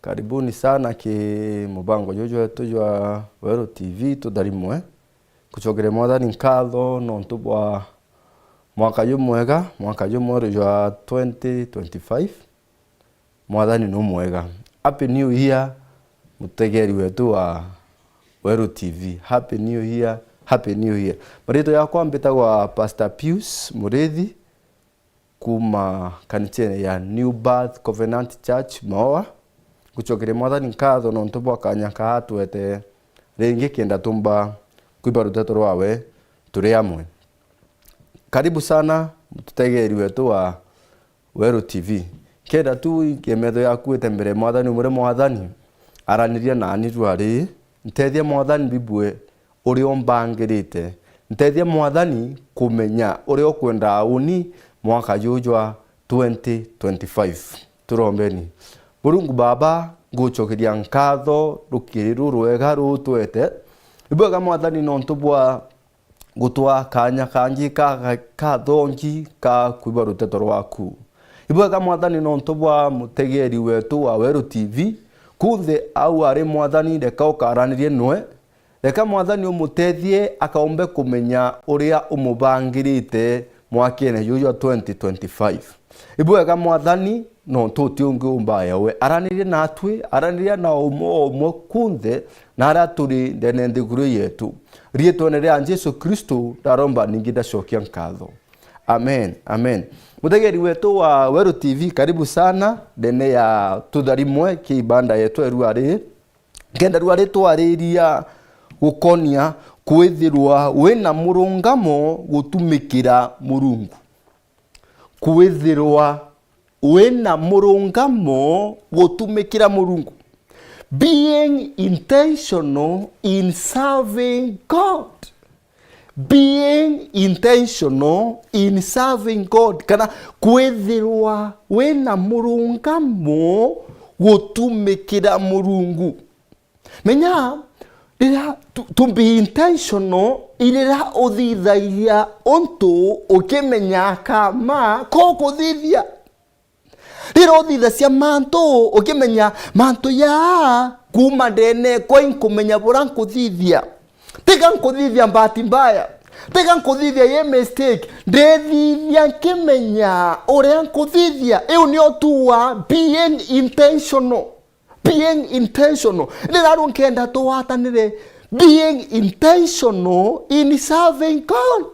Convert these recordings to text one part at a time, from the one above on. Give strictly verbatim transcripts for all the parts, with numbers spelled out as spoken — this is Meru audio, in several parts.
Karibuni sana ki mubango juju jwetu jwa Weru T V, tutharimwe. Kucokeria Mwathani nkatho nontu bwa mwaka jumwega, mwaka jumweru jwa twenty twenty-five. Mwathani ni umwega. Happy New Year, mutegeri wetu wa Weru T V. Happy New Year, Happy New Year. Maritwa yakwa mbitagwa Pastor Pius Murithi, kuma kanisene ya New Birth Covenant Church Maua. Ngucokeria Mwathani nkatho nontu bwa kanya kaa atwete ringi kenda tumba kwigua ruteto rwawe turi amwe. Karibu sana mututegeri wetu wa Weru T V. Kenda tu ikie metho yaku itembere Mwathani, umwire, "Mwathani, araniria nani rwari, ntethia Mwathani mbibue uria umbangirite. Ntethia Mwathani kumenya uria ukwenda uni mwaka juju jwa twenty twenty-five." Turombeni. Murungu Baba, ngucokeria nkatho rukiri rurwega rutwete. Ibwega Mwathani nontu bwa gutwa kanya kangi ka, ka, kathongi ka kwigua ruteto rwaku. Ibwega Mwathani nontu bwa mutegeri wetu wa Weru T V, kunthe au ari Mwathani, reka ukaranirie nwe, reka Mwathani umutethie akaumbe kumenya uria umubangirite mwakene juju jwa twenty twenty-five. Ibwega Mwathani, nontu uti ungi umbaya we. Aranirie natwi, araniria na umwe o umwe kunthe na aria turi ndene nthiguru yetu. Riitwene ria Jesu Kristo ndaromba ningi ndacokia nkatho. Amen, amen. Mutegeri wetu wa Weru T V, karibu sana ndene ya tutharimwe ki ibanda yetu erua ri. Kenda rua ri twariria gukonia kwithirwa wina murungamo gutumikira Murungu. Kwithirwa wina murungamo gutumikira Murungu. Being intentional in serving God. Being intentional in serving God, kana kwithirwa wina murungamo gutumikira Murungu. Menya, riria to, to be intentional, i riria uthithagia untu ukimenya kama ko kuthithia. Riria uthithagia mantu ukimenya mantu ya kuma ndene kwa inkumenya bura nkuthithia. Tiga nkuthithia bahati mbaya. Tiga nkuthithia ye mistake. Ndithithia nkimenya uria nkuthithia. Iu nio tuwa being intentional. Being intentional. Riria riu nkenda tugwatanire, being intentional in serving God.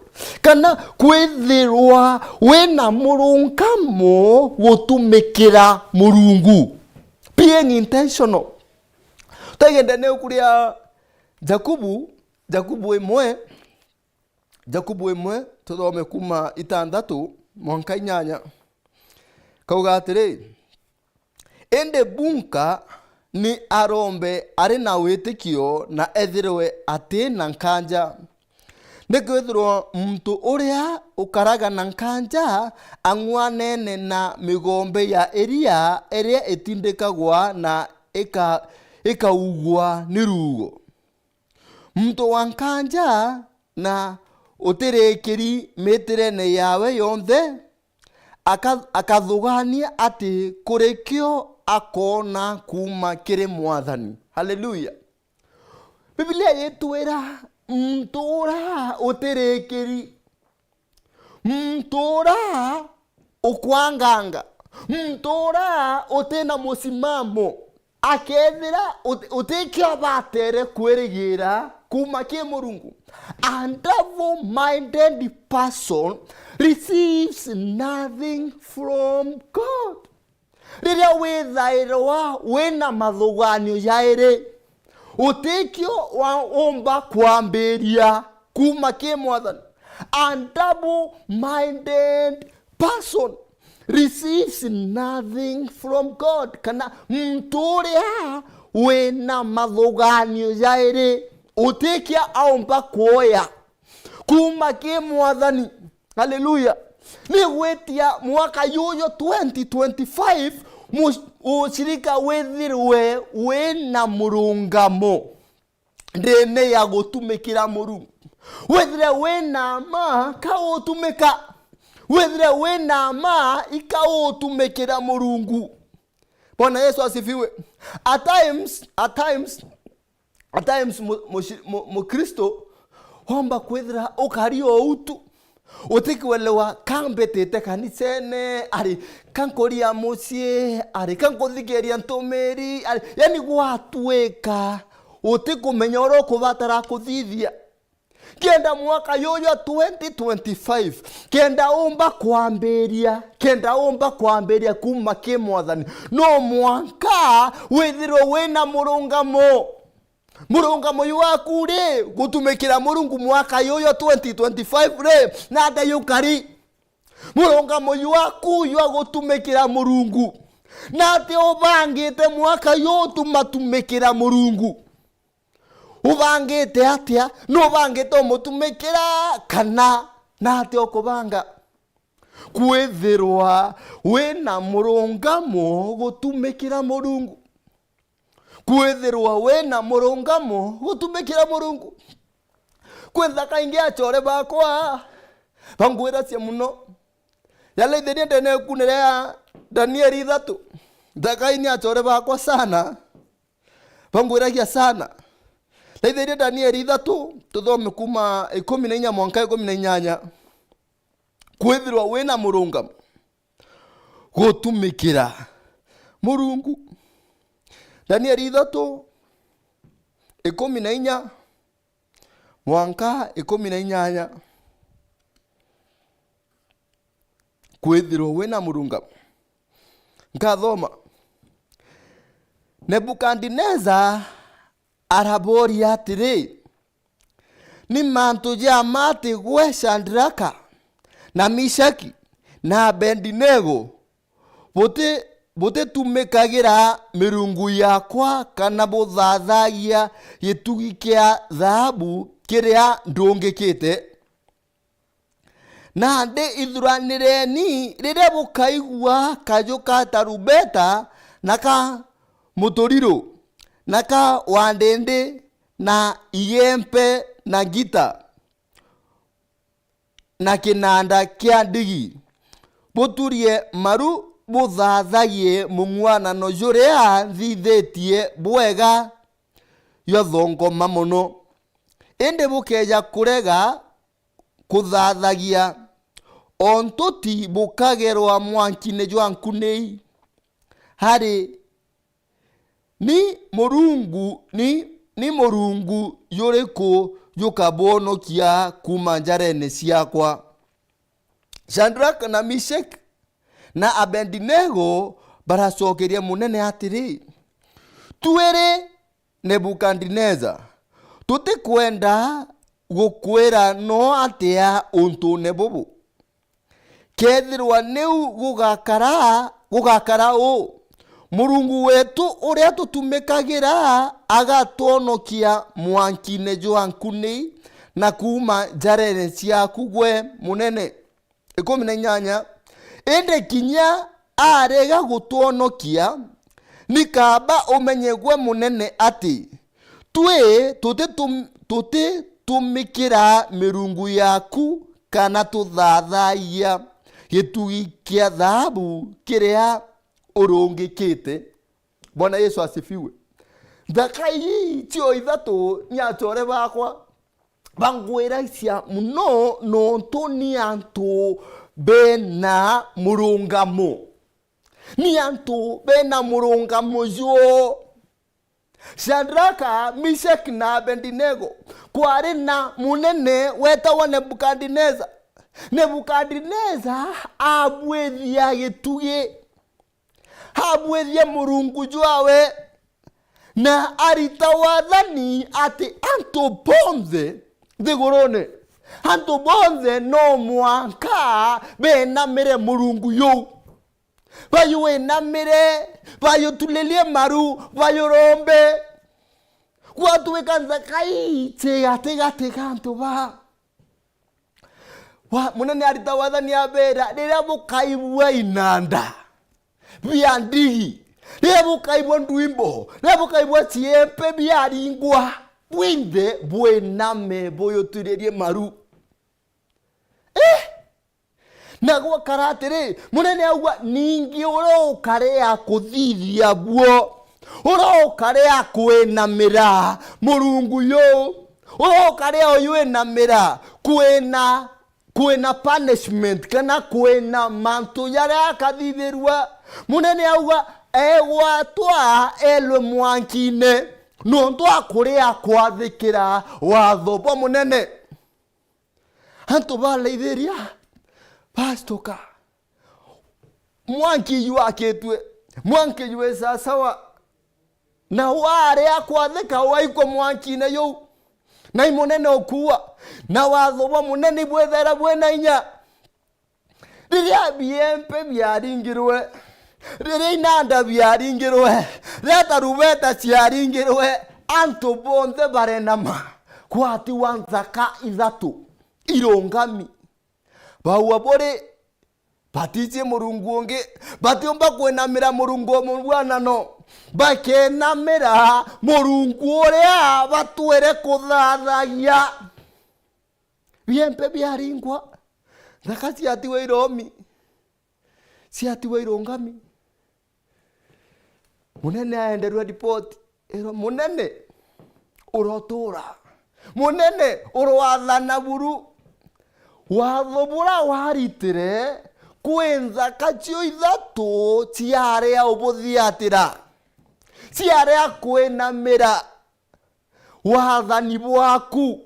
Kana kwithirwa wina murungamo gutumikira Murungu. Being intentional. Tutegende ni ukuria Jakubu, Jakubu imwe, Jakubu imwe, tuthome kuma itantatu mwanka inyanya. Kauga atiri, "Indi bunka ni arombe ari na witikio na ethirwe ati na nkanja. Nikwithirwa muntu uria ukaraga na nkanja ang'wanene na migombe ya iria iria itindikagwa na ika-, ikaugwa ni ruugo." Muntu wa nkanja na utirikiri mitirene yawe yonthe, aka-, akathugania ati kuri kio akoona kuuma kiri Mwathani. Haleluya! Biblia yitwira muntu uria utirikiri, muntu uria ukwanganga, muntu uria utina musimamo, akethira ut-, utikio abatere kwirigira kuuma ki Murungu. A double-minded person receives nothing from God. Riria withairwa wina mathuganio jairi, utikio wa umba kwambiria kuuma ki Mwathani. A double-minded person receives nothing from God. Kana muntu uria wina mathuganio jairi, utikia aumba kuoya kuuma ki Mwathani. Haleluya! Ni gwitia mwaka yuyu twenty twenty-five, mu-, ushirika withirwe wina murungamo ndene ya gutumikira Murungu. Withire wina ma ka utumika. Withire wina ma ika utumikira Murungu. Bwana Yesu asifiwe. At times, at times, at times mu-, muci-, mu-, Mukristo womba kwithira ukari o utu. Utikwelewa ka mbitite kanisene, ari ka nkuria mucii, ari ka nkuthikiria ntumiri, ari, yani gwatuika utikumenya uria ukubatara kuthithia. Kenda mwaka yuyu wa twenty twenty-five, kenda umba kwambiria, kenda umba kwambiria kuma ki Mwathani, no mwanka withirwe wina murungamo. Murungamo jwaku ri, gutumikira Murungu mwaka yuyu wa twenty twenty-five ri, nata jukari? Murungamo jwaku jwa gutumikira Murungu, nati ubangite mwaka juju utumatumikira Murungu? Ubangite atia? Nubangite umutumikira kana nati ukubanga? Kwithirwa wina murungamo gutumikira Murungu. Kwithirwa wina murungamo gutumikira Murungu. Kwi nthaka ingi achore bakwa bangwiracia muno. Yalaithirie ndene ikunire ya Danieli ithatu. Nthaka ini achore bakwa sana. Bangwiragia sana. Laithiria Danieli ithatu, tuthome kuma ikumi na inya mwanka ikumi na inyanya. Kwithirwa wina murungamo gutumikira Murungu. Danieli ithatu, ikumi na inya mwanka ikumi na inyanya. Kwithirwa wina murungamo. Nkathoma. Nebukadineza araboria atiri, "Ni mantu ja mma ati gwe Shadraka, na Mishaki, na Abedinego buti-, butitumikagira mirungu yakwa kana buthathagia gitugi kia thaabu kiria ndungikite?" Nandi ithuranireni riria bukaigua kaju ka tarubeta, na ka muturiro, na ka wandindi, na igempe, na ngita, na kinanda kia ndigi. Buturie maru, buthathagie mung'uanano juria nthithitie bwega jwa thongoma mono. Indi bukeeja kurega kuthathagia, o ntuti bukagerwa mwankine jwa nkuni. Hari ni Murungu, ni, ni Murungu juriku jukabwonokia kuuma njarene ciakwa? Shadraka na Mishaki na Abedinego baracokeria munene atiri, "Twiri Nebukadineza, tutikwenda gukwira no atia untune bubu. Kethirwa niu gugakara, gugakara uu, Murungu wetu uria tutumikagira agatwonokia mwankine jwa nkuni na kuuma njarene ciaku gwe munene." Ikumi na inyanya. Indi kinya arega gutwonokia, ni kaaba umenye gwe munene ati twi tutitum-, tutitumikira mirungu yaku kana tuthathayia gitugi kia thaabu kiria urungikite. Bwana Yesu asifiwe. Nthaka ii cio ithatu ni achore bakwa bangwiracia muno, nontu ni antu bena murungamo. Ni antu bena murungamo juo. Shadraka, Mishaki na Abedinego, kwari na munene wetagwa Nebukadineza. Nebukadineza abwithia gitugi, abwithia murungu jwawe, na arita wathani ati antu bonthe nthigurune, antu bonthe no mwanka benamire murungu juu. Bayuinamire, bayutulilye maru, bayurombe. Gwatuika nthaka ii iti gatigati ga antu ba. Wa-, munene arita wathani abera, riria bukaigua inanda bia ndigi, riria bukaigua ndwimbo, riria bukaigua ciempe biaringwa, bwinthe bwiname buyuturirie maru. Eh! Na gwakara atiri, munene auga, ningi uria ukaria kuthithia buo, uria ukaria kwinamira Murungu yu, uria ukaria uyinamira, kwina, kwina punishment kana kwina mantu jaria akathithirua. Munene auga, egwatwa elwe mwankine nontu akuria kwathikira watho bwa munene. Antu baraithiria, bastuka. Mwanki jwakitue, mwanki jwi sasawa. Na waria kwathika waikwa mwankine juu. Na i munene ukuua. Na watho bwa munene ibwethera bwina inya. Riria biempe biaringirwe, riria inanda biaringirwe, riria tarubeta ciaringirwe, antu bonthe barenama, kwatiwa nthaka ithatu irungami. Baua buri, batiji murungu ungi, batiumba kwinamira murungu o mubwanano, bakenamira Murungu uria batwire kuthathagia. Biempe biaringwa, nthaka ciatiwa iromi, ciatiwa irungami. Munene aenderwe ripoti, erwa, "Munene, urotura. Munene, urwathana buru. Watho bura waritire, kwi nthaka cio ithatu ciaria ubuthiatira, ciaria kwinamira wathani bwaku."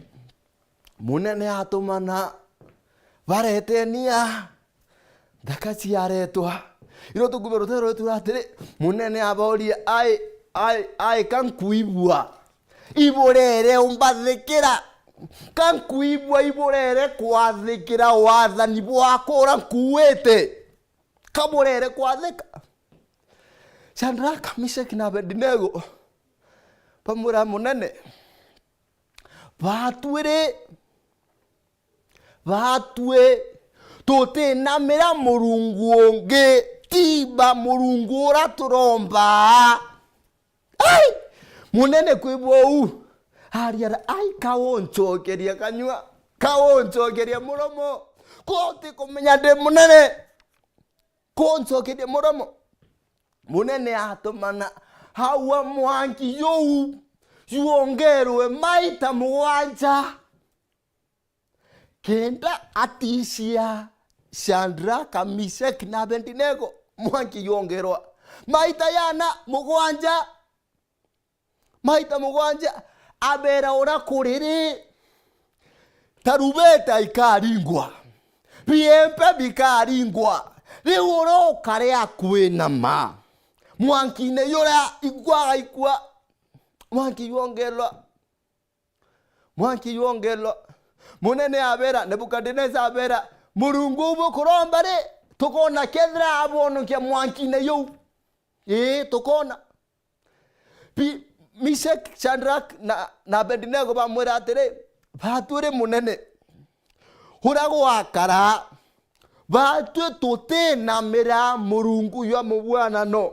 Munene atumana, baretenia, nthaka ciaretwa. Iro tukume rutero rwetu atiri, munene abauria, "Ai, ai, ai, ka nkuibua? Iburere umbathikira? Ka nkuibua iburere kwathikira wathani bwakwa uria nkuite? Ka burere kwathika?" Shadraka, Meshaki na Abedinego bamwira, "Munene, batwiri, batwi tutinamira murungu ungi tiba Murungu uria turomba." Ai! Munene kwibwa uu, aria ara, "Ai, ka uncokeria kanyua, ka uncokeria muromo, ko utikumenya ndi munene, ko uncokeria muromo." Munene atumana, aua mwanki juu jwongerwe maita mugwanja. Kenda atishia Shadraka, Meshaki na Abedinego, mwanki yongerwa maita yana mugwanja. Maita mugwanja, abera uria kuriri, tarubeta ikaringwa, biempe bikaringwa, riu uria ukaria kwinama mwankine juria igwa gaikua, mwanki yongerwa. Mwanki yongerwa. Munene abera, Nebukadneza abera, "Murungu uu bukuromba ri, tukona kethira abwonokia mwankine juu. Ii, tukona." Pi-, Meshaki, Shadraka na, na Abedinego bamwira atiri, "Batwiri munene, uria gwakara, batwi tutinamira murungu jwa mubwanano.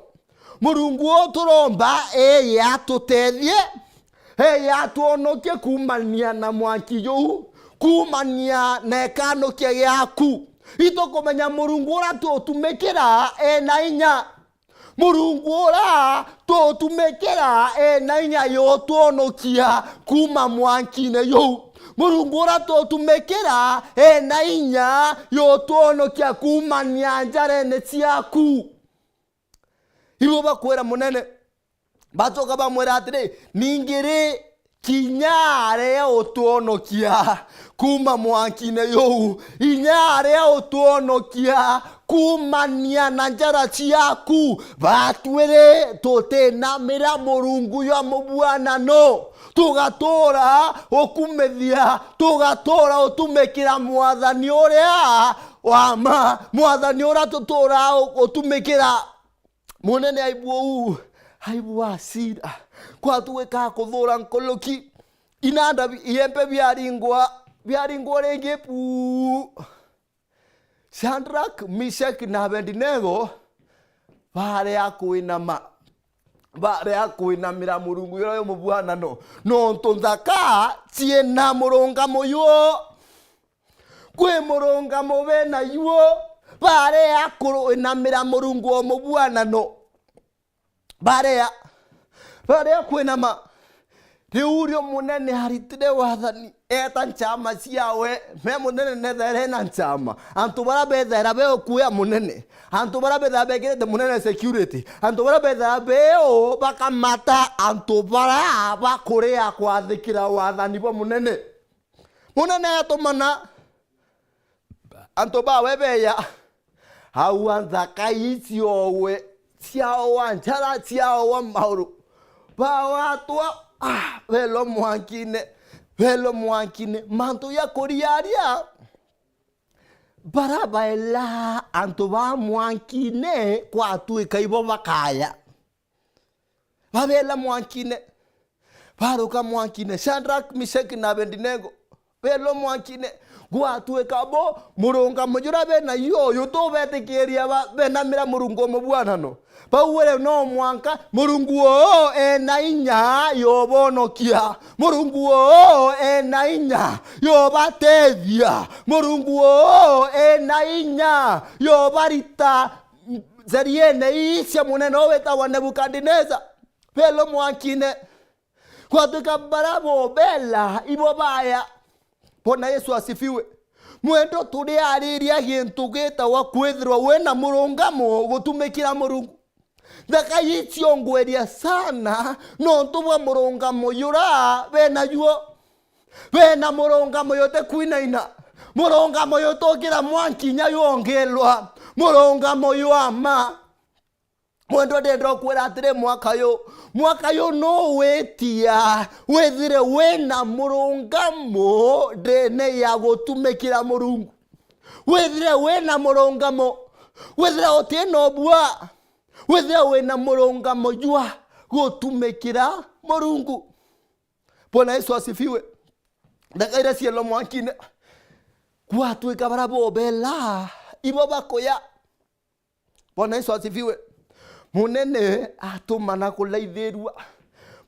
Murungu uu turomba eeye atutethie, eeye atwonokie kuumania na mwanki juu, kuumania na ikanokia giaku. Itukumenya Murungu uria tutumikira ena inya. Murungu uria tutumikira ena inya yutwonokia kuuma mwankine juu. Murungu uria tutumikira ena inya yutwonokia kuumania njarene ciaku." Ibo bakwira munene, bacoka bamwira atiri, "Ningi ri, kinya aria utwonokia kuuma mwankine juu, inya aria utwonokia kuumania na njara ciaku, batwiri tutinamira murungu jwa mubwanano, tugatura ukumithia, tugatura utumikira mwathani uria wa ma, mwathani uria tutura u-, utumikira." Munene aibua uu, aibua asira. Kwatuika kuthura nkuruki. Inanda bi-, iempe biaringwa, biaringwa ringi puu. Shadraka, Meshaki na Abedinego baria kwinama. Baria kwinamira murungu juria jwi mubwanano. Nontu nthaka ciina murungamo juo. Kwi murungamo bena juo, Baria kuinamira murungu o mubuanano. Baria, baria kwinama. Riu rio munene aritire wathani, eta nchama ciawe. Me munene nethaire na nchama. Antu baria bethaira be ukuya munene. Antu baria bethaira bekirite munene security. Antu baria bethaira be u bakamata antu baria bakuria kwathikira wathani bwa munene. Munene atumana antu bawe beya, aua nthaka ii ciowe, ciaoa njara, ciaoa mauru. Bawatwa, ah, belwa mwankine, belwa mwankine. Mantu ya kuriaria, bara baela antu ba mwankine kwatwika ibo bakaya. Babela mwankine. Baruka mwankine. Shadrach, Meshach na Abednego. Belwa mwankine. Gwatwika bo murungamo jura bena yo uyu tubetikiria ba-, benamira murungu o mubuanano. Bauire no mwanka murungu uu ena inya yobonokia. Murungu uu ena inya yobatethia. Murungu uu ena inya yobarita nzeriene ii cia munene uu witagwa Nebukadineza. Belwa mwankine. Gwatwika bara bobela ibo baya. Bwana Yesu asifiwe. Mwendo turiariria gintu gitagwa kwithirwa wina murungamo gutumikira Murungu. Nthaka ii ciongweria sana nontu bwa murungamo jura bena juo. Bena murungamo jutikwinaina. Murungamo jutukira mwanki inya yongilwa. Murungamo jwa ma. Mwendwa, ndenda ukwira atiri, mwaka yu, mwaka yu nuwitia withire wina murungamo ndene ya gutumikira Murungu. Withire wina murungamo, withire utina ubua, withire wina murungamo jwa gutumikira Murungu. Bwana Yesu asifiwe. Ndakaira cielo mwankine. Gwatwika bara bobela ibo bakuya. Bwana Yesu asifiwe. Munene atumana kulaithirua.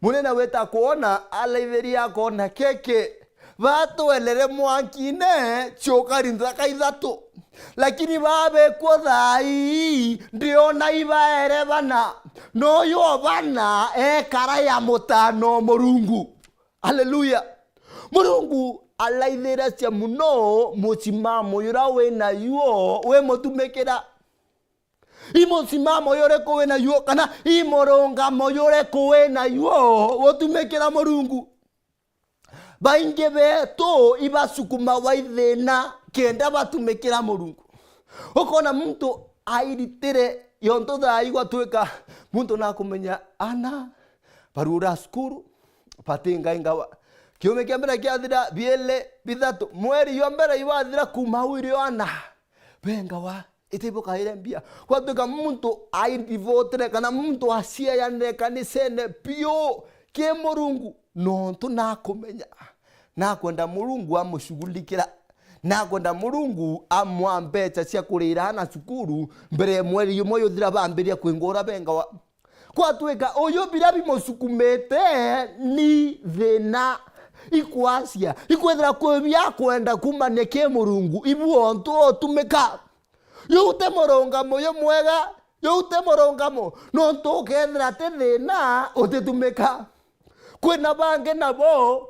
Munene weta kwona, alaithiria akona keke. Batwelere mwankine ciukari nthaka ithatu. Lakini babekwo thaa ii, ndiona ibaere bana. Noyo bana ekara ya mutano Murungu. Haleluya. Murungu alaithiracia muno mucimamo jura wina juo wi mutumikira. I mucimamo juriku wina juo, kana i murungamo juriku wina juo gutumikira Murungu? Baingi betu ibasukumagwa i thina kenda batumikira Murungu. Ukona muntu airitire yontu thaa igwatwika muntu nakumenya ana barura cukuru, batingaingawa. Kiumia kia mbere kiathira, biele, bithatu, mweri jwa mbere iwathira, kuma au irio ana bengawa. Itibukaire mbia. Gwatwika muntu aidivotire kana muntu aciayanire kanisene biu ki Murungu, nontu nakumenya nakwenda Murungu amushughulikira, nakwenda Murungu amwa mbeca cia kurira ana cukuru mbere ya mweri jumwe juthira bambiria kwingura bengawa. Kwatwika uyu biria bimusukumite ni thina, ikwacia, ikwithira kwi biakwenda kumania ki Murungu, ibu ontu utumika. Juu ti murungamo jumwega, juu ti murungamo, nontu ukethira ti thina utitumika. Kwina bangi nabo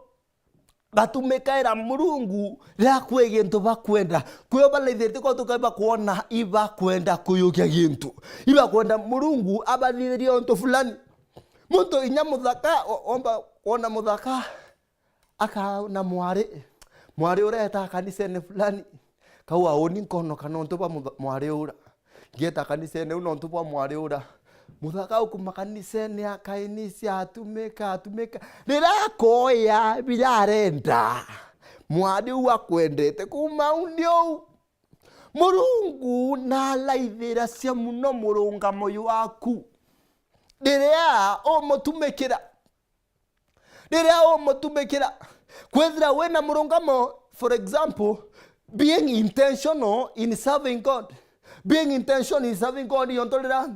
batumikaira Murungu riria kwi gintu bakwenda. Kwio balaithirite kwatuka ibakwona ibakwenda kuyukia gintu. Ibakwenda Murungu abathithirie untu fulani. Muntu inya muthaka, o-, omba kwona muthaka, akaona mwari, mwari uria etaa kanisene fulani. Kau auni nkonoka nontu bwa mutha-, mwari ura. Ngieta kanisene u nontu bwa mwari ura. Muthaka ukuma kanisene akainisia atumika, atumika. Riria akoya biria arenda, mwari u akwendete kuma u ni u. Murungu nalaithiracia muno murungamo jwaku. Riria umutumikira, riria umutumikira, kwithira wina murungamo, for example, being intentional in serving God. Being intentional in serving God, yontu riria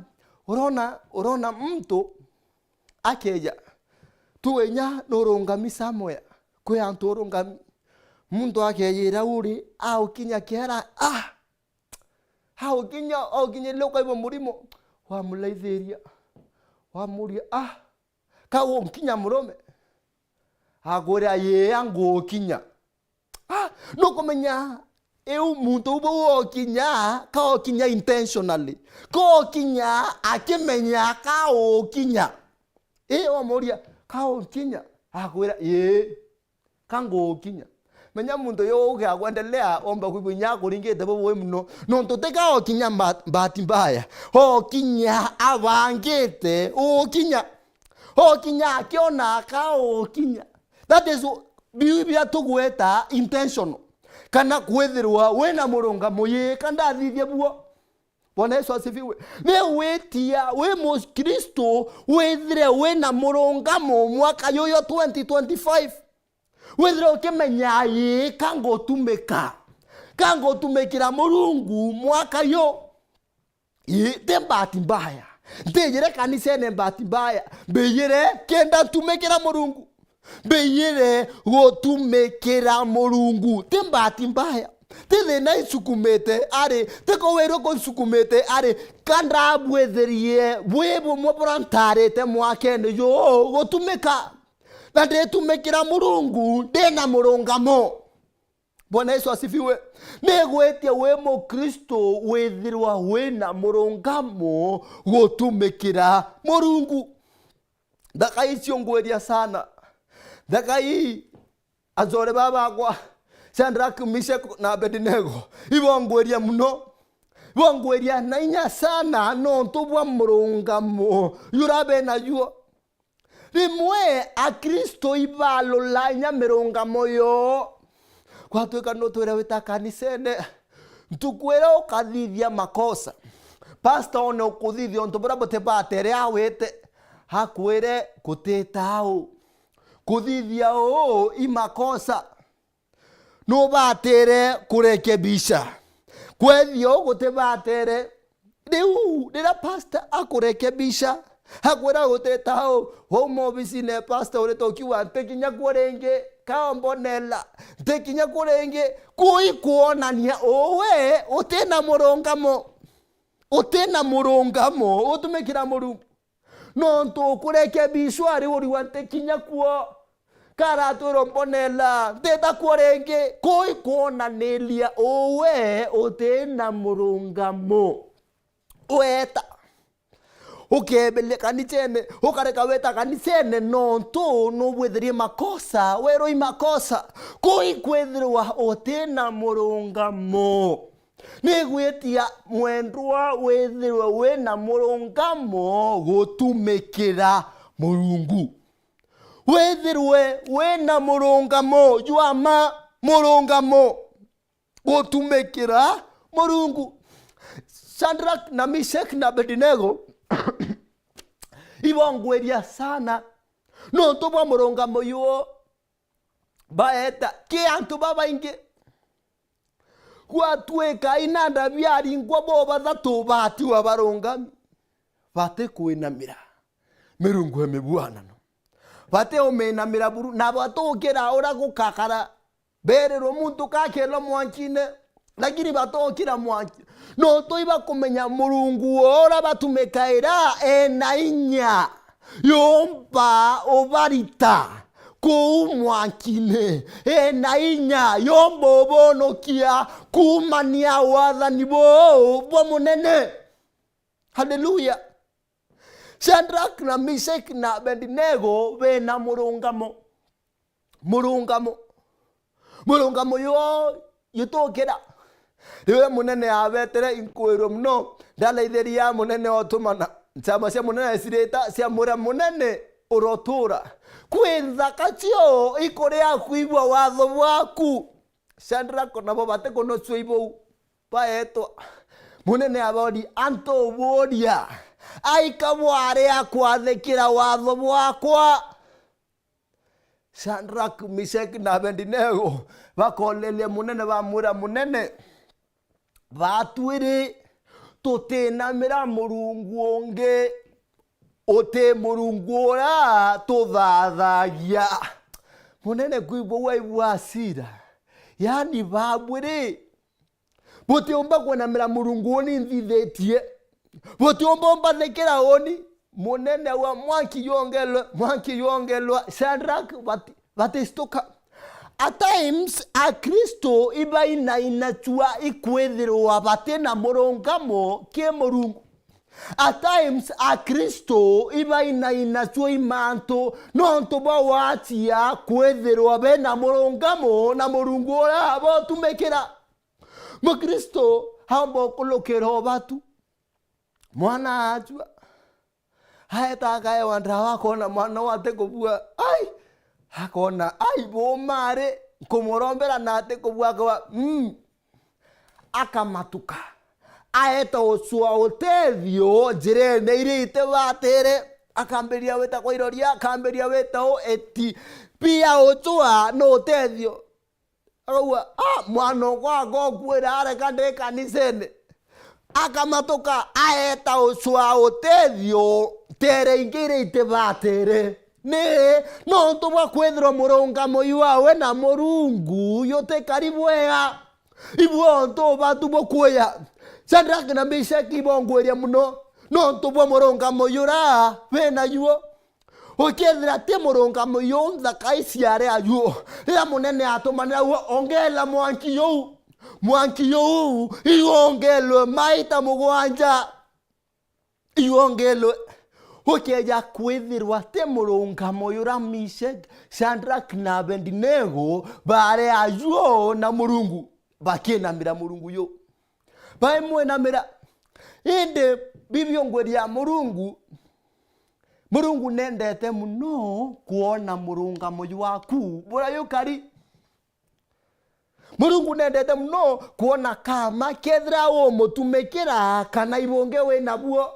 urona, urona muntu akeja, tuge inya nurungami somewhere, kwi antu urungami, muntu akejira uri, aukinya kiara, ah, Aukinya, aukinyirire ukaigua murimo, wamulaithiria, wamuria, "Ah, ka gunkinya murume?" Akwira, "Yii, angukinya." Ah, nukumenya iu muntu uu bau okinya, ka okinya intentionally, ka okinya akimenya ka ukinya. Ii, wamuria, "Ka unkinya?" Akwira, "Ii, ka ngukinya." Menya muntu uyu ugia kwendelea, omba kwigua inya akuringite bubui mono, nontu ti ka okinya mba-, bahati mbaya, okinya abangite ukinya. Okinya akiona ka ukinya. That is, biu bia tugweta intentional. Kana kwithirwa wina murungamo, yii, ka ndathithia buo. Bwana Yesu asifiwe. Ni witia wi Mukristo withire wina murungamo mwaka yuyu twenty twenty-five. Withire ukimenya, yii, ka ngutumika, ka ngutumikira Murungu mwaka yu. Ii, ti bahati mbaya. Ntijire kanisene bahati mbaya. Mbiyire kenda ntumikira Murungu. Mbiyire gutumikira Murungu. Ti bahati mbaya. Ti thina insukumite ari, ti kuwirwa kunsukumite ari, ka ndabwithirie bwi bumwe buria ntarite mwakene juu gutumika. Na nditumikira Murungu ndina murungamo. Bwana Yesu asifiwe. Ni gwitia wi Mukristo withirwa wina murungamo gutumikira Murungu. Nthaka ii ciongweria sana. Nthaka ii, achore baba bakwa, Shadrach, Meshach na Abednego, ibongweria mono. Ibongweria na inya sana nontu bwa murungamo jura be najuo. Rimwe Akristo ibalula inya mirungamo yoo. Gwatwika nutwire wita kanisene, ntuku iria ukathithia makosa, pasta one ukuthithia untu buria butibatere awite, akwire, "Gutita au. Kuthithia uu i makosa. Nubatire kurekebisha. Kwethia uu gutibatire." Riu riria pasta akurekebisha, akwira, "Gutita au." Wauma obisine ya pasta urita ukiuga, "Ntikinya kuo ringi, ka umbonela. Ntikinya kuo ringi." Kuu ikwonania uwe utina murungamo. Utina murungamo utumikira Murungu. Nontu ukurekebishwa ari uriwa, "Ntikinya kuo, karatwirwa mbonela, ntita kuo ringi." Kuu ikwonaniria uwe utina murungamo. Weta, ukeberia kanisene, ukareka weta kanisene nontu nubwithirie makosa, werwa i makosa. Kuu ikwithirwa utina murungamo. Ni gwitia mwendwa withirwe wina murungamo gutumikira Murungu. Withirwe wina murungamo jwa ma, murungamo gutumikira Murungu. Shadrach na Meshach na Abednego ibongweria sana nontu bwa murungamo juo. Baeta ki antu babaingi. Gwatwika inanda biaringwa bo bathatu batigwa barungami, batikwinamira mirungu ya mibuanano, batiuminamira buru, na batukira uria gukakara. Berirwe muntu kakirwa mwankine, lakini batokira mwanki. Nontu ibakumenya Murungu uria batumikaira ena inya yumba ubarita kuu mwankine, ena inya yumba ubonokia kuumania wathani buu bwa munene. Haleluya! Shadrach na Meshach na Abednego bena murungamo. Murungamo. Murungamo juo jutukira. Riria munene abetere, inkwirwe mono, ndaraithiria munene otumana. Nchama cia munene ecirita ciamwira, "Munene, urotura. Kwi nthaka cio ikuria kwigua watho bwaku." Shadrach nabo batikunocua ibou. Baetwa. Munene abori, "Antu uburia, aika bwari akwathikira watho bwakwa?" Shadrach, Meshach na Abednego bakoreria munene, bamwira, "Munene, batwiri tutinamira murungu ungi uti Murungu uria tuthathagia." Munene kwigua aigua asira. Yaani, babwiri Butiumba kwinamira Murungu uni nthithitie. Butiumba umbathikira uni. Munene wa mwanki yongelwe, mwanki yongelwa. Shadrach, bati-, batistuka. At times, Akristo ibainainacua ikwithirwa bati na murungamo ki Murungu. At times, Akristo ibainainacua i mantu nontu bwa watia kwithirwa bena murungamo na Murungu uria botumikira. Mukristo aumba ukulukira o batu. Mwana ajua. Aeta akaewa ndawa, akona mwana uu atikubua. Ai! Akona, ai, bumari, nkumurombera na atikubua, akawa, mm. Akamatuka. Aeta ucwa utethio njirene iria itibatire. Akambiria wita kwa iroria, akambiria wita u eti. Pia ucwa ni utethio. Akauga, "Ah, mwana okwa agokuira, areka ndi kanisene." Akamatuka, aeta ucwa utethio nteere ingi iria itibatire. Ni nontu bwa kwithirwa murungamo jwawe na Murungu jutikari bwega. Ibu ontu ubatu bukuya. Shadrach na Meshach ibongwiria muno nontu bwa murungamo jura bena juo. Ukethira ti murungamo juu, nthaka iciare ajuo. Riria munene atumanira uo, ongeela mwanki juu. Mwanki juu, iu ongeelwe maita mugwanja. Iu ongeelwe. Ukeeja kwithirwa ti murungamo jura Meshach, Shadrach na Abednego baari ajuo na Murungu, bakinamira Murungu juu. Baimwinamira. Indi Bibilia ngwiri ya Murungu, Murungu nendete muno kwona murungamo jwaku buria jukari. Murungu nendete muno kwona kama kethira umutumikira kana ibunge wina buo.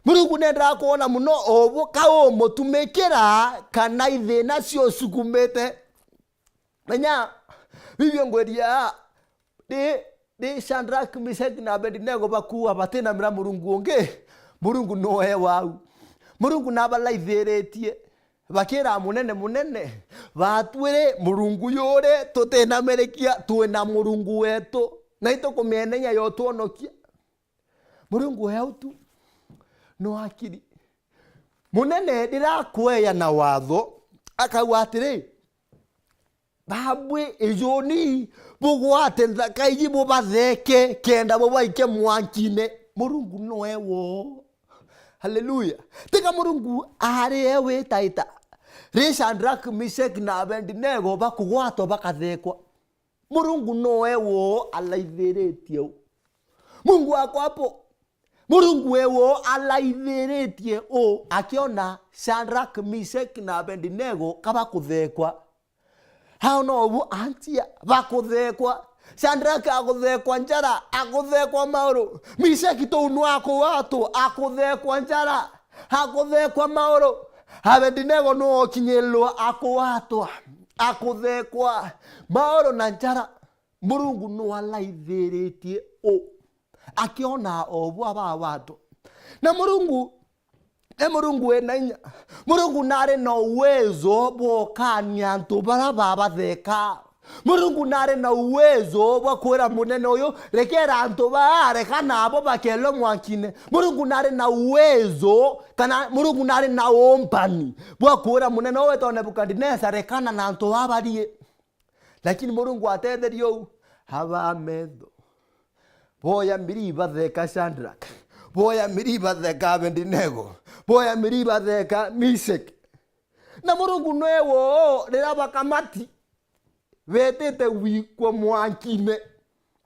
Murungu nendaga kwona muno obu ka umutumikira kana ithina cio usukumite. Menya, Bibilia ngwiri ya, ndi, ndi Shadrach, Meshach na Abednego bakuuga batinamira Murungu ungi, Murungu noe wau. Murungu nabalaithiritie, bakira munene munene, batwiri Murungu juri tutinamirikia, twina Murungu wetu, na itukumienenya yotwonokia. Murungu we au tu no akiri. Munene riria akueja na watho, akauga atiri, "Babwi, ijuni, bugwate nthaka iji bubatheke, kenda bubaike mwankine." Murungu noe woo. Haleluya. Tiga Murungu ari e witaita. Ri Shadrach, Meshach na Abednego bakugwatwa bakathekwa. Murungu noe woo alaithiritie u. Mungu wako hapo. Murungu e woo alaithiritie u, akiona Shadrach, Meshach na Abednego kabakuthekwa. Aona ubu antia bakuthekwa. Shadrach akuthekwa njara, akuthekwa mauru. Meshach tuu nu akuwatwa, akuthekwa njara. Akuthekwa mauru. Abednego nu okinyilwa akuwatwa, akuthekwa mauru na njara. Murungu nu alaithiritie u, akiona o bwa bawatwa. Na Murungu ni Murungu wina inya. Murungu nari na uwezo bwa ukania antu bara babatheka. Murungu nari na uwezo bwa kwira munene uyu, "Rekera antu baa, reka nabo bakelwe mwankine." Murungu nari na uwezo, kana Murungu nari na umbani bwa kwira munene uyu wetwa Nebukadnesa, "Rekana na antu baa barie." Lakini Murungu atetherie uu, abaa metho. Boya miri ibatheka Shadrach. Boya miri ibatheka Abednego. Boya miri ibatheka Meshach. Na Murungu noe woo riria bakamati betite gwikwa mwankine.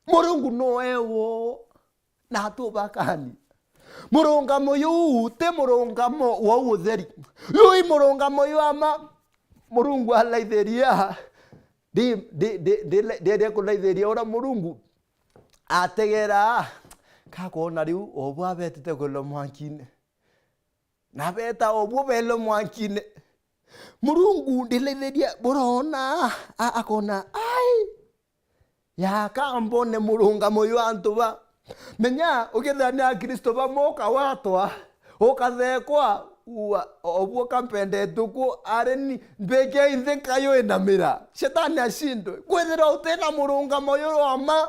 Murungu noe woo na atubakani. Murungamo juu ti murungamo wa utheri. Juu i murungamo jwa ma. Murungu alaithiria. Ndi, ndi, ndi, ndi, ndi, ndi kulaithiria uria Murungu ategera. Kakwona riu obu abetite kwelwa mwankine. Na beta obu belwe mwankine. Murungu ndilaithiria, burona, a-, akona, ai, yaka mbone murungamo jwa antu ba. Menya, ukethira ni Akristo bamwe ukawatwa, ukathekwa, ua, obu ukampendete uku, ari ni, mbeke inthe kayo inamira. Shetani ashindwe. Kwithirwa utina murungamo juroma,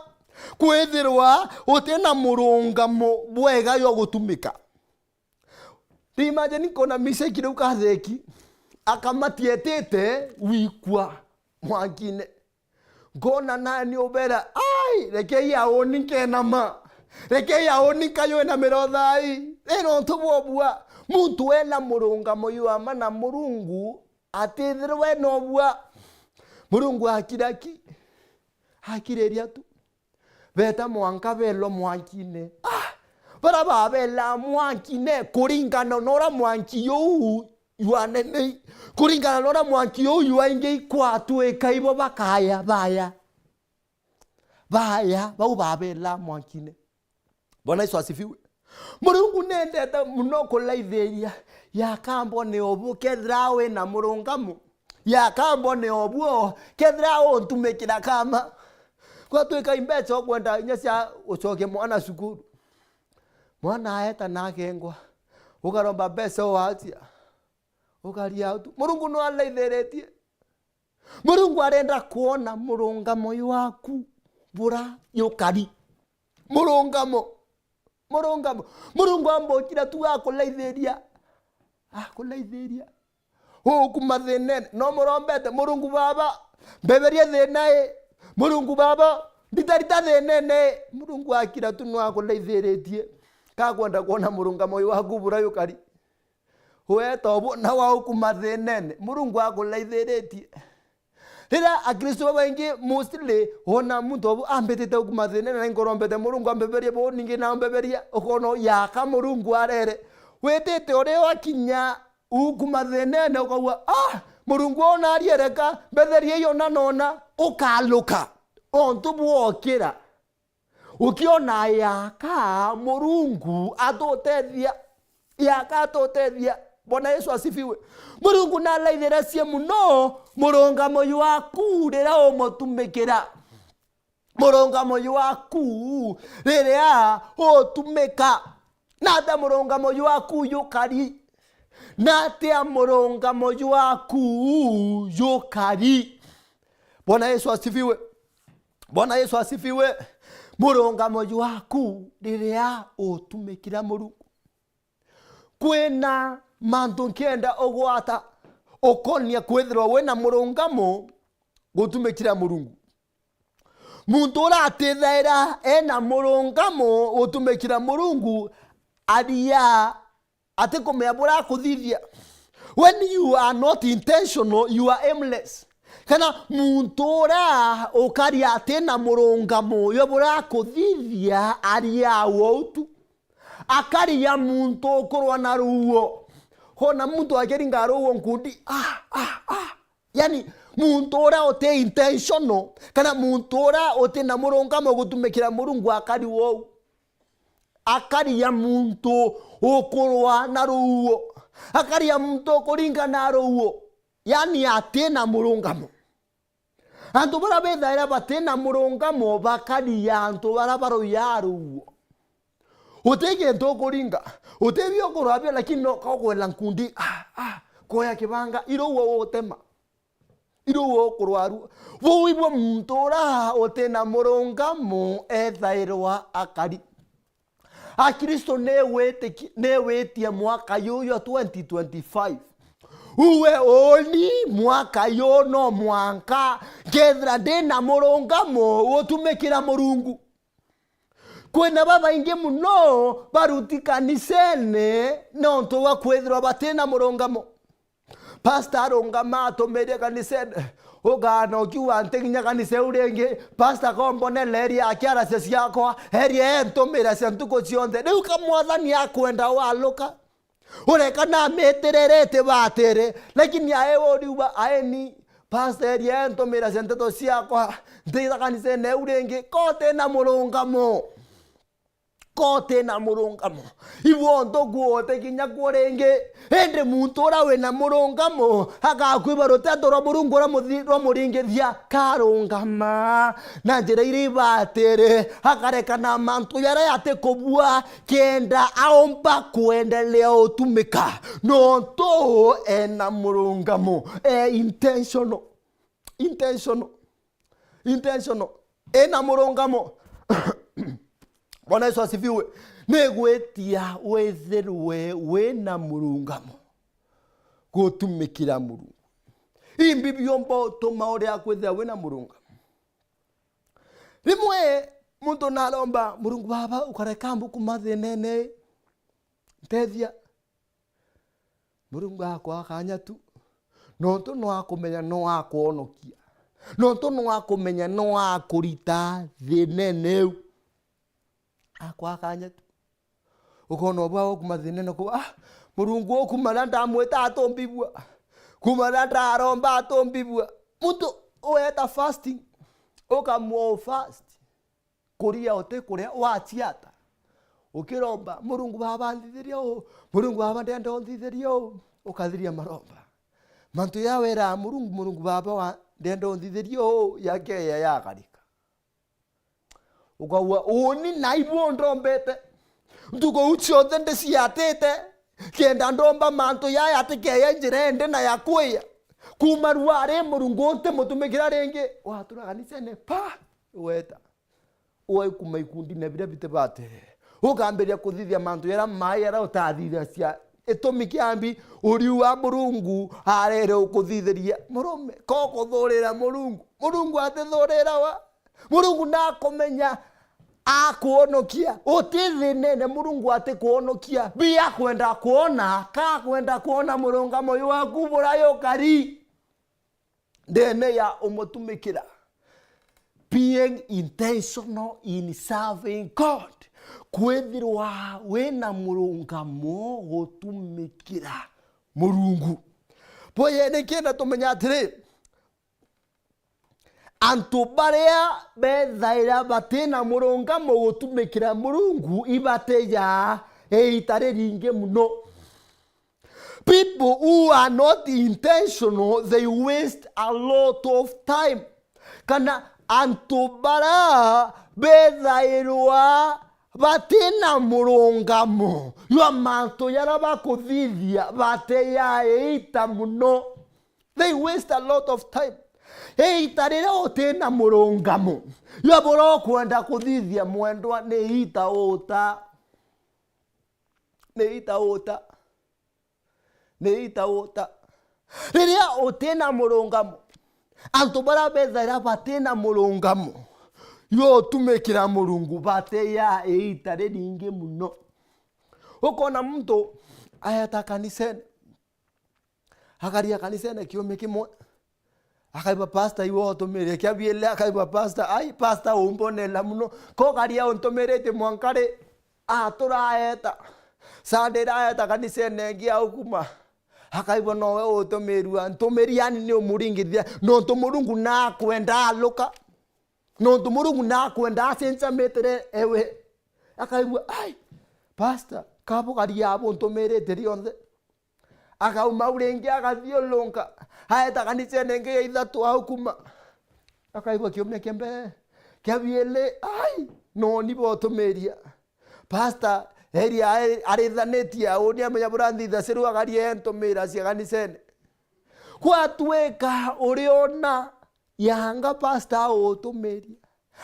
Kwithirwa utina murungamo bwega jwa gutumika. Imagine nkona Mishaki riu katheki, akamatietete wikwa mwankine. Nkona nani ubera, "Ai, rekei auni nkenama. Rekei auni nkaywe na mirotha ai." Ino ntu bwobua. Muntu wena murungamo jwa ma na Murungu atithirwe nobua. Murungu akira ki? Akiriria tu. Beta mwanka belwa mwankine. Ah! Bara babelaa mwankine kuringana na uria mwanki juu jwanenei. Kuringana na uria mwanki juu jwaingi ikwatwika ibo bakaya, baya. Baya, bau babelaa mwankine. Bwana Yesu asifiwe. Murungu nendete muno kulaithiria. Yakambone obu kethira wina murungamo. Yakambone obu kethira untumikira kama. Gwatwika imbeca ukwenda inya cia ucokia mwana cukuru. Mwana aeta na akengwa. Ukaromba mbeca uatia. Ukaria utu. Murungu no alaithiritie. Murungu arenda kwona murungamo jwaku bura jukari. Murungamo. Murungamo. Murungu ambukira tu akulaithiria. Akulaithiria. Ukuma thinene. No murombete, "Murungu Baba, mbeberie thina i. Murungu Baba, nditarita thinene i." Murungu akira tu no akulaithiritie. Kakwenda kwona murungamo jwaku bura jukari. Weta obu na waukuma thinene, Murungu akulaithiritie. Riria Akristo babaingi mostly wona muntu obu ambitite ukuma thinene na inkorombete Murungu ambeberie bu ningi na ambeberia, ukona yaka Murungu arere. Witite uria wakinya ukuma thinene ukauga, "Ah, Murungu ona ariereka, mbetherie iyo na nona," ukaluka. Ontu bwokira. Ukiona yaka Murungu atutethia. Yaka atutethia. Bwana Yesu asifiwe. Murungu nalaithiracie muno murungamo jwaku riria umutumikira. Murungamo jwaku riria utumika. Natia murungamo jwaku jukari? Natia murungamo jwaku jukari? Bwana Yesu asifiwe. Bwana Yesu asifiwe. Murungamo jwaku riria utumikira Murungu. Kwina mantu nkienda ugwata ukonia kwithirwa wina murungamo gutumikira Murungu. Muntu uria atithaira ena murungamo gutumikira Murungu, aria atikumenya buria akuthithia. When you are not intentional, you are aimless. Kana muntu uria ukaria atina murungamo jwa buria akuthithia, aria wou tu. Akaria muntu ukurwa na ruuo. Kona muntu akiringa ruuo nkundi, ah, ah, ah. Yani, muntu uria uti intentional, kana muntu uria uti na murungamo gutumikira Murungu akari wou. Akaria muntu ukurwa na ruuo. Akaria muntu ukuringa na ruuo. Yani, ati na murungamo. Antu baria bethaira bati na murungamo bakaria antu baria baruyaa ruuo. Uti gintu ukuringa, uti bio ukurwa bio, lakini no kogwela nkundi, ah, ah, koya kibanga, iruuo utema. Iruuo ukurwarua. Buu ibwo muntu uria uti na murungamo ethairwa akari. Akristo ni witiki-, ni witie mwaka juju jwa twenty twenty-five. Uwe uni mwaka yu no mwanka nkethira ndi na murungamo gutumikira Murungu. Kwina babaingi muno baruti kanisene nontu bwa kwithirwa bati na murungamo. Pastor arungama atumirie kanisene. Ukaana ukiuga, "Ntiginya kanisa iu ringi." Pastor kombonera eria akiaracia ciakwa, eria entumira cia ntuku cionthe. Riu ka Mwathani akwenda waluka. Ureka na mitirire itibatiri, lakini ae uriuga, "Aeni, Pastor eria entumira cia nteto ciakwa, ntiga kanisene iu ringi." Ko uti na murungamo. Ko uti na murungamo, ibontho kuote kinya kuo ringi. Indi muntu uria wina murungamo agakwiba ruteto rwa Murungu rwa muthi-, rwa muringithia, karungama na njira iria ibatiri, akarekana mantu jaria atikubua, kenda aumba kuendelea utumika, nontu ena murungamo, e intentional. Intentional. Intentional. Ena murungamo. Bwana Yesu asifiwe. Ni gwitia withirwe wina murungamo gutumikira Murungu. Imbi biumba utuma uria kwithira wina murungamo. Rimwe muntu naromba, "Murungu Baba, ukareka mbu kuma thinene, ntethia." Murungu akwa kanya tu, nontu no akumenya no akwonokia, nontu no akumenya no akurita thinene iu. Akwa kanya tu. Ukona ubwa ukuma thinene ku, ah, Murungu ukuma na ndamwita atumbibua. Kuma na ndaromba atumbibua. Muntu ueta fasting, ukamwo fast. Kuria uti kuria, wachiata. Ukiromba, "Murungu Baba, nthithiria uu. Murungu Baba, ndenda unthithiria uu." Ukathiria maromba. Mantu ya wera Murungu, "Murungu Baba wa, ndenda unthithiria uu," yakeya yakarika. Ukauga, "Uuni naibu ndombete. Ntuku iu cionthe ndiciatite, kenda ndomba mantu yaya atikeya njira ende na ya kwiya. Kuma rwari Murungu ntimutumikira ringi." Watura kanisene, pa! Weta. Uai kuma ikundine biria biti bati. Ukambiria kuthithia mantu jaria mai jaria utathithagia. Itumi kiambi, uriu wa Murungu arere ukuthithiria. Murume, ko kuthurira Murungu. Murungu atithurirawa. Murungu nakumenya akuonokia. Uti thinene, Murungu atikwonokia. Bi akwenda kwona, ka akwenda kwona murungamo jwaku buria jukari ndene ya umutumikira. Being intentional in serving God. Kwithirwa wina murungamo gutumikira Murungu. Boye, nikienda tumenya atiri, antu baria bethaira batina murungamo gutumikira Murungu, ibatejaa iita riringi muno. People who are not intentional, they waste a lot of time. Kana antu bara bethairwa batina murungamo jwa mantu jaria bakuthithia, bateyaa iita muno. They waste a lot of time. Iita riria utina murungamo jwa buria ukwenda kuthithia, mwendwa, ni iita uta. Ni iita uta. Ni iita uta. Riria utina murungamo, antu baria bethaira batina murungamo jwa utumikira Murungu, bateyaa iita riringi muno. Ukona muntu aeta kanisene, akaria kanisene kiumia kimwe, akaigua pastor iwe utumirie, kia biiri akaigua pastor, "Ai, pastor umbonera muno. Ko karia untumiritie mwanka ri?" Atura aeta. Sunday iraeta kanisene ingi au kuma. Akaigua nowe utumirua. Ntumiri yani ni umuringithia. Nontu Murungu nakwenda aluka. Nontu Murungu nakwenda acenjamitire ewe. Akaigua, "Ai, pastor, kabo karia abo untumirite rionthe." Akauma au ringi agathiurunka, aeta kanisene ingi ya ithatu au kuma. Akaigua kiumia kia mbere, kia biiri, ai, noni botumiria. Pastor, eri ari-, arithanitie auni amenya buria nthitha ciru agaria entumira cia kanisene. Gwatuika uriona yanga pastor autumiria.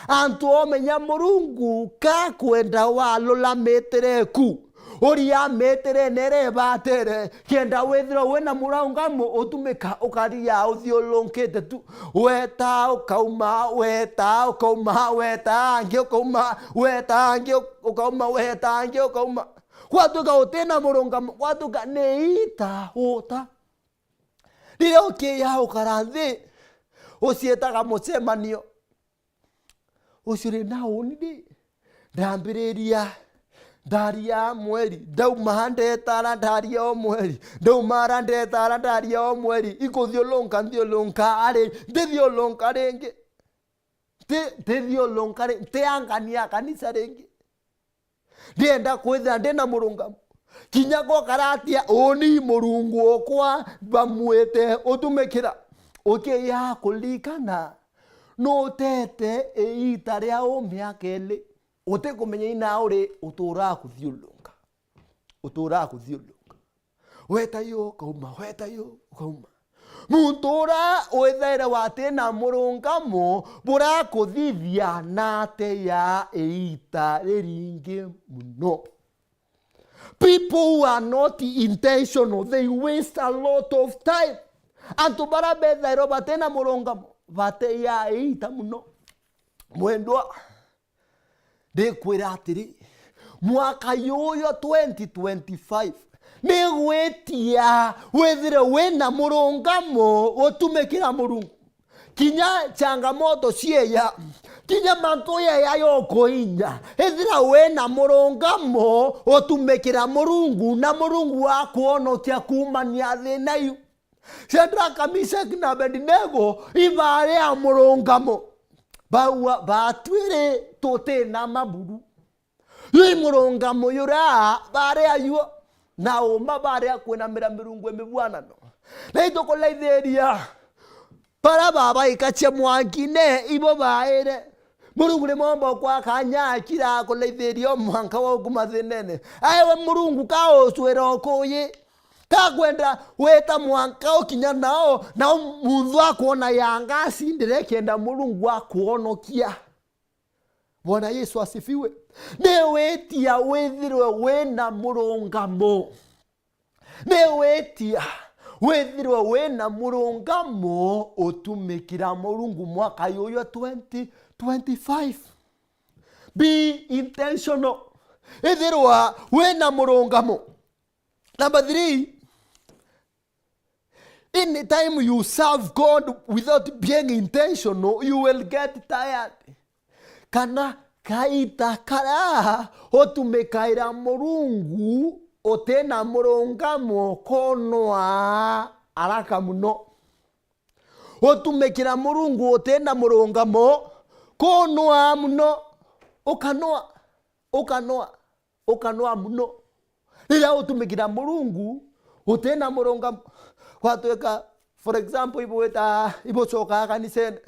Antu omenya Murungu kakwenda walula mitire eku. Uria mitire nere ibatire, kenda withirwa wina murungamo utumika ukaria uthiurunkite tu. Weta ukauma, weta ukauma, weta angi ukauma, weta angi ukauma, weta angi ukauma. Gwatuika utina murungamo, gwatuika ni ita uta. Riria ukiya ukara nthi, uciitaga mucemanio. Ucio ri na uni ndi, ndambiriria, ndaria mweri, ndauma ndetara, ndaria o mweri, ndauma ara ndetara, ndaria o mweri, ikuthiurunka, nthiurunka ari, ntithiurunka ringi. Nti-, ntithiurunka ri-, ntiangania kanisa ringi. Ndienda kwithira ndi na murungamo. Kinya gokara atia, uni Murungu okwa bamwite utumikira. Ukiya kuririkana, nutete iita ria u miaka iri, utikumenya ina uri uturaa kuthiurunka. Uturaa kuthiurunka. Weta yo, ukauma, weta yo, ukauma. Muntu uria withairwa ati na murungamo burakuthithia na ateya iita riringi muno. People who are not intentional, they waste a lot of time. Antu baria bethairwa bati na murungamo bateya iita muno. Mwendwa, ndikwira atiri, mwaka yuyu twenty twenty-five, ni gwitia withire wina murungamo gutumikira Murungu. Kinya changamoto cieya, kinya mantu yeya yokuinya, ithira wina murungamo gutumikira Murungu, na Murungu akwonokia kuumania thina iu. Shadraka, Meshaki na Abedinego ibaari a murungamo. Baua, baatwiri tuti na maburu. Jwi murungamo juria baari ajuo, na uma baari a kwinamira mirungu ya mibwanano. Na itukulaithiria baria babaikacia mwankine, ibo baaire. Murungu ni mwomba ukwa kanya akira akulaithiria o mwanka wa ukuma thinene. Aewe Murungu ka ucwira ukuyi, ka kwenda wita mwanka ukinya nao, nao muntu akwona yanga acindire kenda Murungu akwonokia. Bwana Yesu asifiwe. Ni witia withirwe wina murungamo. Ni witia withirwe wina murungamo utumikira Murungu mwaka yuyu twenty twenty-five. Be intentional. Ithirwa wina murungamo. Number three, anytime you serve God without being intentional, you will get tired. Kana kaita karia utumikaira Murungu utina murungamo konoa araka muno. Utumikira Murungu utina murungamo konoa muno. Ukanoa, ukanoa, ukanoa muno. Riria utumikira Murungu utina murungamo, gwatwika, for example, ibwita, ibucokaa kanisene,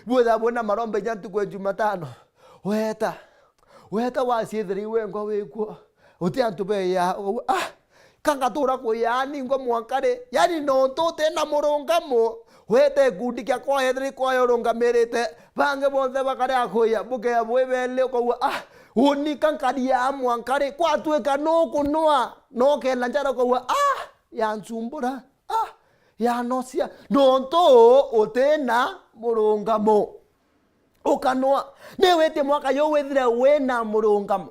ibwitha bwina maromba inya ntuku ya Jumatano, weta, weta waciithira iwe ngwa wikwo, uti antu beya, ukauga, "Ah, ka ngatura kuya ningwa mwanka ri?" Yani, nontu utina murungamo, weta ikundi kia kwaya, ethira ikwaya urungamirite, bangi bonthe bakaria kuya, bukeya bwi beli, ukauga, "Ah, uni ka nkaria mwanka ri?" Kwatwika nukunua, nokena njara, ukauga, "Ah, yancumbura, ah, yanocia," nontu utina murungamo. Ukanoa. Ni witie mwaka yu withire wina murungamo.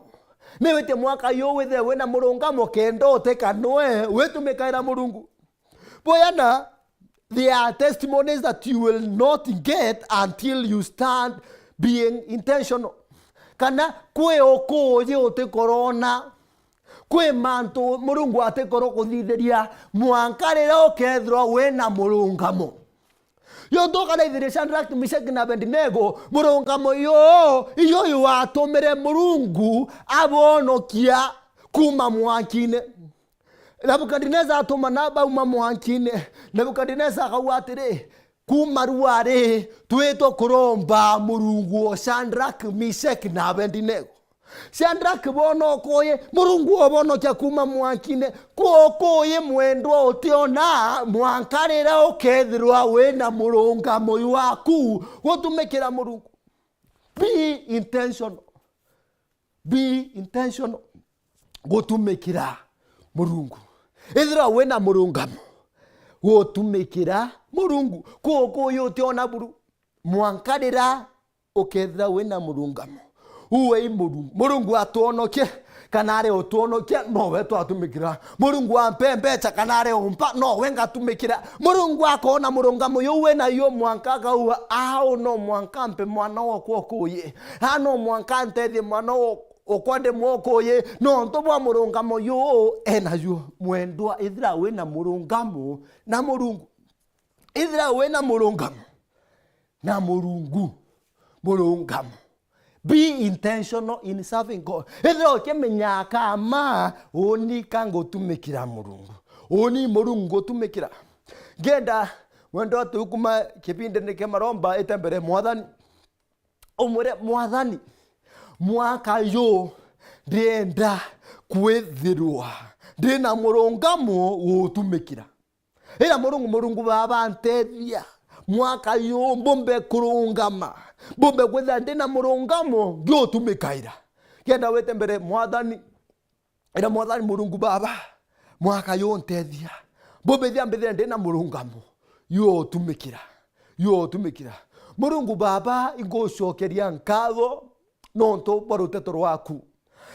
Ni witie mwaka yu withire wina murungamo, kenda utikanwe witumikaira Murungu. Boyana, there are testimonies that you will not get until you start being intentional. Kana kwi ukuuji utikorona. Kwi mantu Murungu atikorwo kuthithiria mwanka riria ukethirwa wina murungamo. Yontu ukaraithiria Shadrach, Meshach na Abednego, murungamo yu, iyo iwatumire Murungu abonokia kuuma mwankine. Nebukadineza atumana bauma mwankine. Nebukadineza akauga atiri, "Kuuma ruari, twitwe kuromba Murungu o Shadrach, Meshach na Abednego." Shadrach bona ukuuji, Murungu obonokia kuuma mwankine. Kwi ukuuji mwendwa utiona mwanka riria ukethirwa wina murungamo jwaku gutumikira Murungu. Be intentional. Be intentional gutumikira Murungu. Ithirwa wina murungamo gutumikira Murungu. Kwi ukuuji utiona buru mwanka riria ukethira wina murungamo. Uwe i Murungu. Murungu atwonokie, kana ari utwonokia, nowe twatumikira. Murungu ampe mbeca, kana ari umpa, nowe ngatumikira. Murungu akona murungamo juu wina jo mwanka akauga, "Au no mwanka mpe mwana okwa ukuuji. A no mwanka ntethie mwana o-, okwa ndi mwokuuji." Nontu bwa murungamo juu ena jo. Mwendwa, ithira wina murungamo na Murungu. Ithira wina murungamo na Murungu. Murungamo. Be intentional in serving God. Ethira ukimenyaa kama uni ka ngutumikira Murungu. Uni Murungu ngutumikira. Ngenda mwendo atu kuma kibindini kia maromba ite mbere Mwathani. Umwire, "Mwathani, mwaka yu ndienda kwithirwa ndina murungamo gutumikira." Ira Murungu, Murungu Baba, ntethia mwaka yu mbumbe kurungama, mbumbe kwithira ndi na murungamo ngiutumikaira. Kenda wite mbere, Mwathani, ira Mwathani Murungu Baba, mwaka yu ntethia, mbumbe thia mbithire ndi na murungamo, yuutumikira, yuutumikira. Murungu Baba, ingucokeria nkatho nontu bwa ruteto rwaku.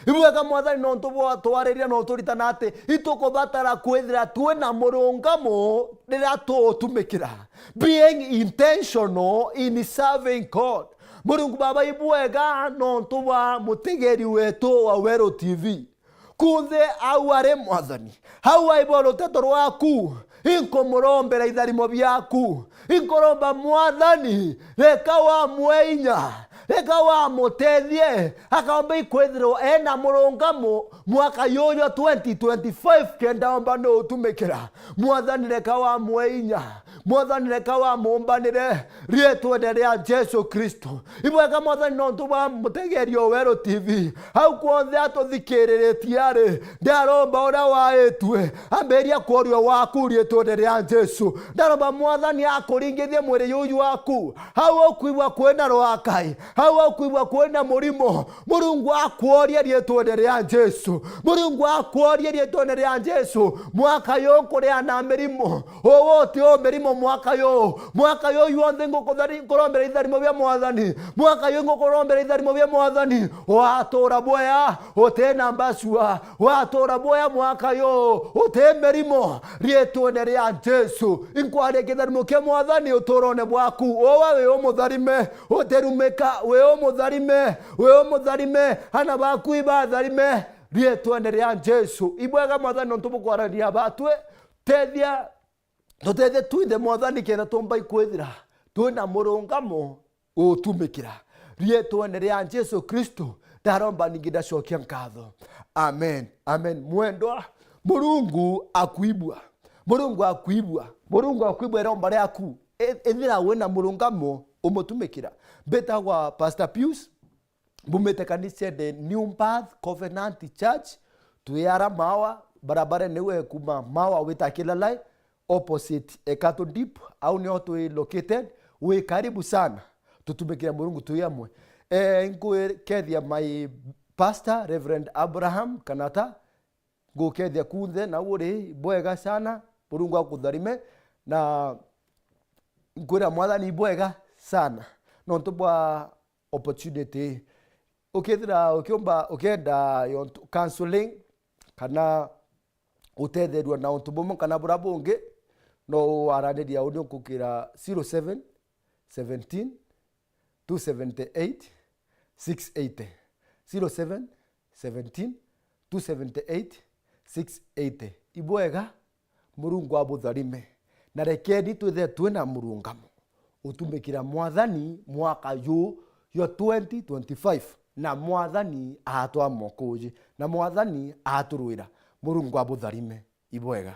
Ibwega Mwathani, nontu bwa twariria na uturitana ati itukubatara kwithira twina murungamo riria tuutumikira, being intentional in serving God. Murungu Baba, ibwega nontu bwa mutegeri wetu wa Weru T V. Kunthe au ari Mwathani, au aibo ruteto rwaku, inkumurombera itharimo biaku. Inkuromba Mwathani, reka wamwe inya, reka wamutethie, akaomba ikwithirwa ena murungamo mwaka yuyu twenty twenty-five, kenda omba ni utumikira. Mwathani, reka wamwe inya, Mwathani, reka wamumbanire riitwene ria Jesu Kristo. Ibwega Mwathani, nontu bwa mutegerio Weru T V. Au kwonthe atuthikiriritie ari, ndaromba uria waitue, ambiria kworio waku riitwene ria Jesu. Ndaromba Mwathani akuringithie mwiri juju waku. Au ukwigua kwina rwakai, au ukwigua kwina murimo, Murungu akworie riitwene ria Jesu. Murungu akworie riitwene ria Jesu. Mwaka yu nkuria na mirimo. Uwe uti u mirimo mwaka yu. Mwaka yu yonthe ngukuthari-, nkurombera itharimo bia Mwathani. Mwaka yu ngukurombera itharimo bia Mwathani. Watura bwea, utina mbacua. Watura bwea mwaka yu, uti mirimo. Riitwene ria Jesu. Inkwaria kitharimo kia Mwathani uturone bwaku. Uwe wi umutharime. Utirumika, wi umutharime, wi umutharime, ana baku ibatharime, riitwene ria Jesu. Ibwega Mwathani, nontu bukwarania batwi, tethia, tutethie twinthe Mwathani, kenda tumba ikwithira twina murungamo utumikira. Riitwene ria Jesu Kristo, ndaromba ningi ndacokia nkatho. Amen, amen. Mwendwa, Murungu akuibua. Murungu akuibua. Murungu akuibua iromba riaku. E-, ethira wina murungamo umutumikira. Mbitagwa Pastor Pius, mbumite kanisa the New Birth Covenant Church, twi ara Mawa, barabara niwe kuma Mawa wita Kilalai, opposite Ekato Deep, au nio twi located, wi karibu sana. Tutumikire Murungu twi amwe. Eh, nkukethia my pastor, Reverend Abraham Kanata, ngukethia kunthe na uri bwega sana, Murungu akutharime, na nkwira Mwathani bwega sana nontu bwa opportunity. Ukethira ukiumba, ukenda yontu counseling kana utetherua na untu bumwe kana bura bungi, no waraniria uni ukukira zero seven seventeen two seventy eight six eighty. Zero seven seventeen two seventy eight six eighty. Ibwega, Murungu abutharime. Na rekeni twithe twina murungamo utumikira Mwathani mwaka yu yo twenty twenty-five. Na Mwathani atwa mokuji. Na Mwathani aturwira. Murungu abutharime. Ibwega.